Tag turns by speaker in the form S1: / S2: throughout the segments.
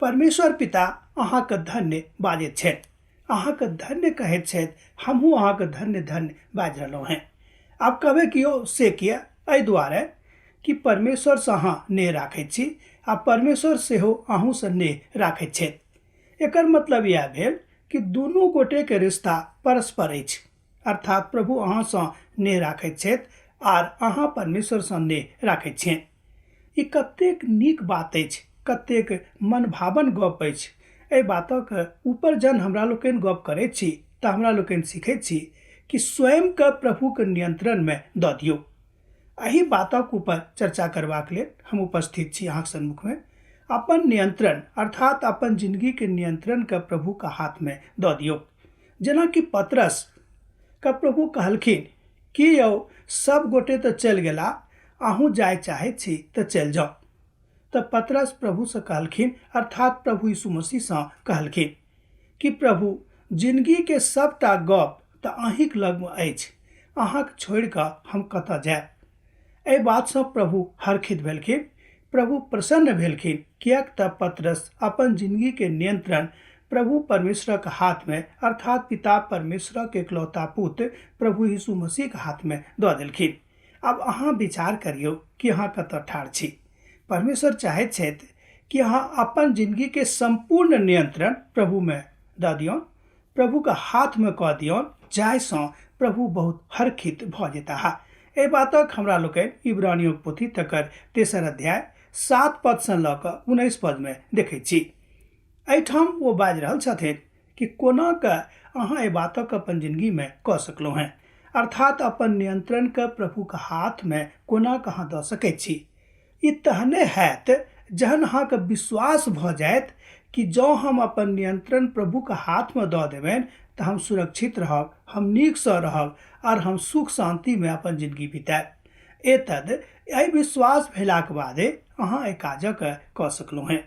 S1: परमेश्वर पिता अहाँके धन्य बाजैत छथि, अहाँके धन्य कहैत छथि। हमहूँ अहाँके धन्य धन्य बाजि रहलहुँ हेँ। आब कहबै कि यौ से किया? एहि दुआरे कि परमेश्वरसँ अहाँ नेह राखैत छी आ परमेश्वर सेहो अहूँसँ नेह राखैत छथि। एकर मतलब इएह भेल कि दुनू गोटेके रिश्ता परस्पर अछि, अर्थात प्रभु अहाँसँ नेह राखैत छथि आर अहाँ परमेश्वरसँ नेह राखैत छियनि। ई कतेक नीक बात अछि, कतेक मनभावन गप अछि। एहि बातक ऊपर जहन हमरा लोकनि गप करैत छी तऽ हमरा लोकनि सीखैत छी कि स्वयंके प्रभुके नियंत्रणमे दऽ दियौ। एहि बातक ऊपर चर्चा करबाक लेल हम उपस्थित छी अहाँके सन्मुखमे। अपन नियंत्रण अर्थात अपन जिंदगीके नियंत्रणके प्रभुके हाथमे दऽ दियौ। जेनाकि पतरस के प्रभु कहलखिन कि यौ सब गोटे तऽ चलि गेला, अहूँ जाय चाहैत छी तऽ चलि जाउ। तऽ पतरस प्रभुसँ कहलखिन, अर्थात प्रभु यीशु मसीहसँ कहलखिन कि प्रभु, जिंदगीके सबटा गप तऽ अहीँक लगमे अछि, अहाँके छोड़ि कऽ हम कतऽ जायब? एहि बातसँ प्रभु हर्षित भेलखिन, प्रभु प्रसन्न भेलखिन, किएक तऽ पतरस अपन जिंदगीके नियंत्रण प्रभु परमेश्वरक हाथमे अर्थात पिता परमेश्वरक एकलौता पुत्र प्रभु यीशु मसीहके हाथमे दऽ देलखिन। आब अहाँ विचार करियौ कि अहाँ कतऽ ठाढ़ छी। परमेश्वर चाहैत छथि कि अहाँ अपन जिंदगीके सम्पूर्ण नियंत्रण प्रभुमे दऽ दियौन, प्रभुके हाथमे कऽ दियौन, जाहिसँ प्रभु बहुत हर्षित भऽ जेताह। एहि बातक हमरा लोकनि इब्रानियों पोथी तकर 3 अध्याय 7 पदसँ लऽ कऽ 19 पदमे देखैत छी। एहिठाम ओ बाजि रहल छथिन कि कोना कऽ अहाँ एहि बातक अपन जिंदगीमे कऽ सकलहुँ हेँ, अर्थात अपन नियंत्रणके प्रभुके हाथमे कोना कऽ अहाँ दऽ सकैत छी। ई तहने हैत जहन अहाँके विश्वास भऽ जायत कि जँ हम अपन नियंत्रण प्रभुके हाथमे दऽ देबनि तऽ हम सुरक्षित रहब, हम नीकसँ रहब आर हम सुख शान्तिमे अपन जिंदगी बितायब। एतद एहि विश्वास भेलाक बादे अहाँ एहि काजक कऽ सकलहुँ हेँ।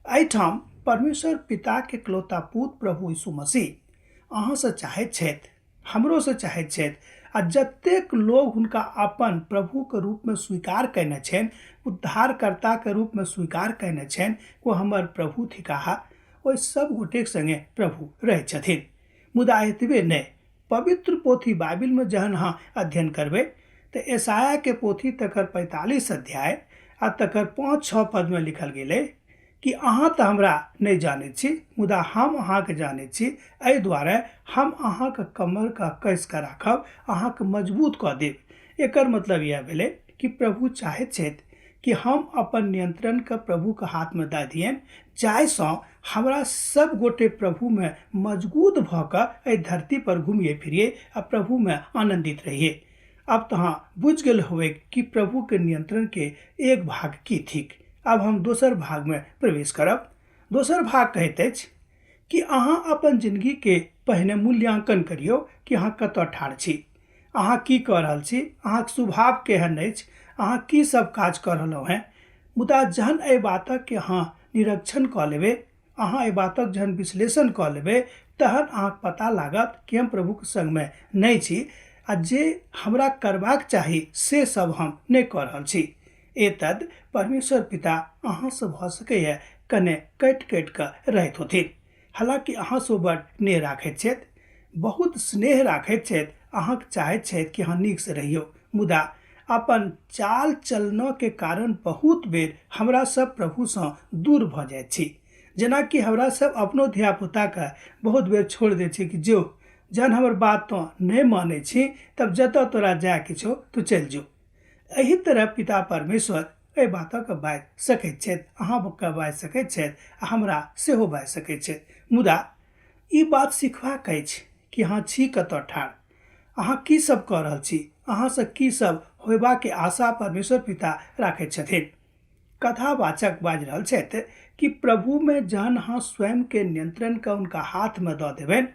S1: एहिठाम परमेश्वर पिताके एकलौता पुत्र प्रभु यीशु मसीह अहाँसँ चाहैत छथि, हमरोसँ चाहैत छथि आ जतेक लोग हुनका अपन प्रभुके रूपमे स्वीकार कयने छनि, उद्धारकर्ताके रूपमे स्वीकार कयने छनि, ओ हमर प्रभु थिकाह, ओहि सब गोटेक संगे प्रभु रहै छथिन। मुदा एतबे नहि, पवित्र पोथी बाइबिलमे जहन अहाँ अध्ययन करबै तऽ यशायाहके पोथी तकर 45 अध्याय आ तकर 5-6 पदमे लिखल गेलै कि अहाँ तऽ हमरा नहि जानैत छी, मुदा हम अहाँके जानैत छी, एहि दुआरे हम अहाँके कमरके कसि कऽ राखब, अहाँके मजबूत कऽ देब। एकर मतलब इएह भेलै कि प्रभु चाहैत छथि कि हम अपन नियंत्रणके प्रभुके हाथमे दऽ दियनि, जाहिसँ हमरा सब गोटे प्रभुमे मजबूत भऽ कऽ एहि धरती पर घुमिए फिरिए आ प्रभुमे आनन्दित रहिए। अब तऽ अहाँ बुझि गेल होबै कि प्रभुके नियंत्रणके एक भाग की थिक। अब हम दोसर भागमे प्रवेश करब। दोसर भाग कहैत अछि कि अहाँ अपन जिंदगीके पहिने मूल्यांकन करियौ कि अहाँ कतऽ ठाढ़ छी, अहाँ की कऽ रहल छी, अहाँके स्वभाव केहन अछि, अहाँ की सब काज कऽ रहलहुँ हेँ। मुदा जहन एहि बातक अहाँ निरीक्षण कऽ लेबै, अहाँ एहि बातक जहन विश्लेषण कऽ लेबै, तहन अहाँके पता लागत कि हम प्रभुके संगमे नहि छी आ जे हमरा करबाक चाही से सब हम नहि कऽ रहल छी। एतद परमेश्वर पिता अहाँसँ भऽ सकैए कने कटि कटि कऽ रहैत होथिन, हालाँकि अहाँसँ बड़ नेह राखैत छथि, बहुत स्नेह राखैत छथि, अहाँके चाहैत छथि कि अहाँ नीकसँ रहियौ, मुदा अपन चाल चलनके कारण बहुत बेर हमरा सब प्रभुसँ दूर भऽ जाइत छी। जेनाकि हमरा सब अपनो धियापुताके बहुत बेर छोड़ि दै छी कि जो जहन हमर बात तोँ नहि मानै छी तब जतऽ तोरा जायके छौ तू चलि जो। एहि तरह पिता परमेश्वर एहि बातक बाजि सकैत छथि, अहाँके बाजि सकैत छथि आ हमरा सेहो बाजि सकैत छथि। मुदा ई बात सिखबाक अछि कि अहाँ छी कतऽ ठाढ़, अहाँ की सब कऽ रहल छी, अहाँसँ की सब होयबाके आशा परमेश्वर पिता राखैत छथिन। कथावाचक बाजि रहल छथि कि प्रभुमे जहन अहाँ स्वयंके नियंत्रणके हुनका हाथमे दऽ देबनि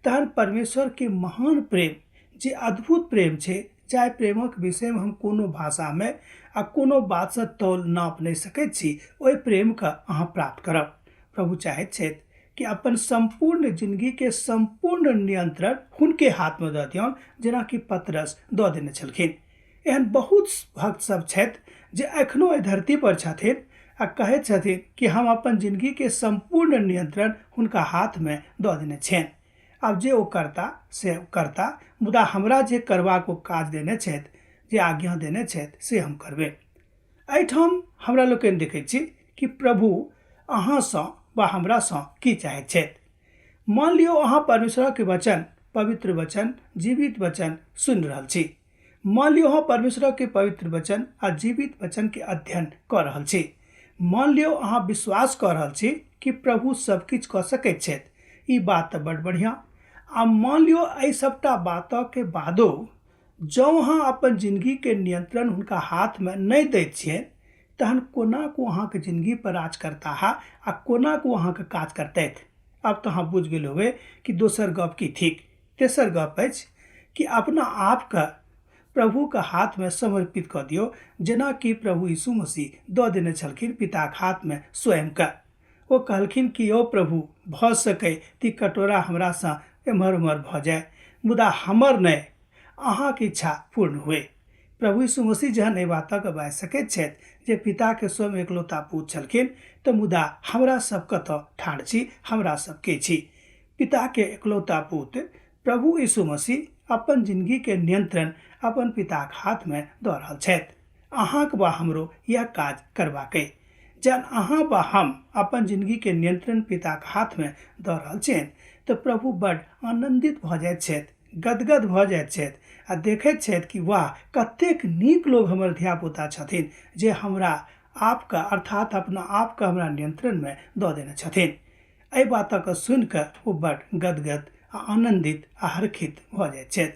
S1: तहन परमेश्वरके महान प्रेम, जे अद्भुत प्रेम छै, जाहि प्रेमक विषयमे हम कोनो भाषामे आ कोनो बातसँ तौल नाप नहि सकैत छी, ओहि प्रेमके अहाँ प्राप्त करब। प्रभु चाहैत छथि कि अपन सम्पूर्ण जिंदगीके सम्पूर्ण नियंत्रण हुनके हाथमे दऽ दियौन, जेनाकि पतरस दऽ देने छलखिन। एहन बहुत भक्त सब छथि जे एखनो एहि धरती पर छथिन आ कहैत छथिन कि हम अपन जिनगीके सम्पूर्ण नियंत्रण हुनका हाथमे दऽ देने छियनि। आब जे ओ करता से करता, मुदा हमरा जे करबाक ओ काज देने छथि, जे आज्ञा देने छथि से हम करबै। एहिठाम हमरा लोकनि देखै छी कि प्रभु अहाँसँ वा हमरासँ की चाहैत छथि। मान लियौ अहाँ परमेश्वरक वचन, पवित्र वचन, जीवित वचन सुनि रहल छी। मान लियौ अहाँ परमेश्वरक पवित्र वचन आ जीवित वचन के अध्ययन कऽ रहल छी। मान लियौ अहाँ विश्वास कऽ रहल छी कि प्रभु सब किछु कऽ सकैत छथि। ई बात तऽ बड़ बढ़िआँ। आ मान लियौ एहि सबटा बातके बादो जँ अहाँ अपन जिनगीके नियंत्रण हुनका हाथमे नहि दैत छियनि तहन कोना को अहाँके जिनगी पर राज करताह आ कोना को अहाँके काज करतथि। आब तऽ अहाँ बुझि गेल होबै कि दोसर गप की थिक। तेसर गप अछि कि अपना आपके प्रभुके हाथमे समर्पित कऽ दियौ, जेना कि प्रभु यीशु मसीह दऽ देने छलखिन पिताके हाथमे स्वयंके। ओ कहलखिन कि यौ प्रभु, भऽ सकै तऽ ई कटोरा हमरासँ एम्हर ओम्हर भऽ जाय, मुदा हमर नहि, अहाँके इच्छा पूर्ण हुए। प्रभु यीशु मसीह जहन एहि बातके बाजि सकैत छथि जे पिताके स्वयं एकलौता पुत्र छलखिन, तऽ मुदा हमरा सब कतऽ ठाढ़ छी, हमरा सब के छी? पिताके एकलौता पुत्र प्रभु यीशु मसीह अपन जिनगीके नियंत्रण अपन पिताके हाथमे दऽ रहल छथि। अहाँक वा हमरो इएह काज करबाक अइ। जहन अहाँ वा हम अपन जिनगीके नियंत्रण पिताके हाथमे दऽ रहल छियनि तऽ प्रभु बड्ड आनन्दित भऽ जाइत छथि, गदगद भऽ जाइत छथि आ देखैत छथि कि वाह, कतेक नीक लोग हमर धियापुता छथिन जे हमरा आपके अर्थात अपना आपके हमरा नियंत्रणमे दऽ देने छथिन। एहि बातके सुनिकऽ ओ बड्ड गदगद आ आनन्दित आ हर्षित भऽ जाइत छथि।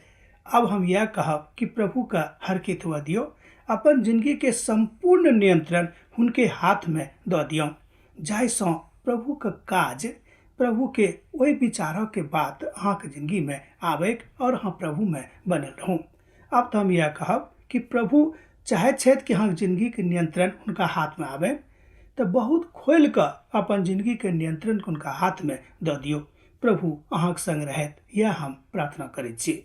S1: आब हम इएह कहब कि प्रभुके हर्षित हुअ दियौ, अपन जिनगीके सम्पूर्ण नियंत्रण हुनके हाथमे दऽ दियौ, जाहिसँ प्रभुके काज, प्रभुके ओहि विचारके बात अहाँके जिनगीमे आबैक आओर अहाँ प्रभुमे बनल रहू। आब तऽ हम इएह कहब कि प्रभु चाहैत छथि कि अहाँके जिनगीके नियंत्रण हुनका हाथमे आबय, तऽ बहुत खोलि कऽ अपन जिनगीके नियंत्रण हुनका हाथमे दऽ दियौ। प्रभु अहाँके संग रहथि, इएह हम प्रार्थना करैत छी।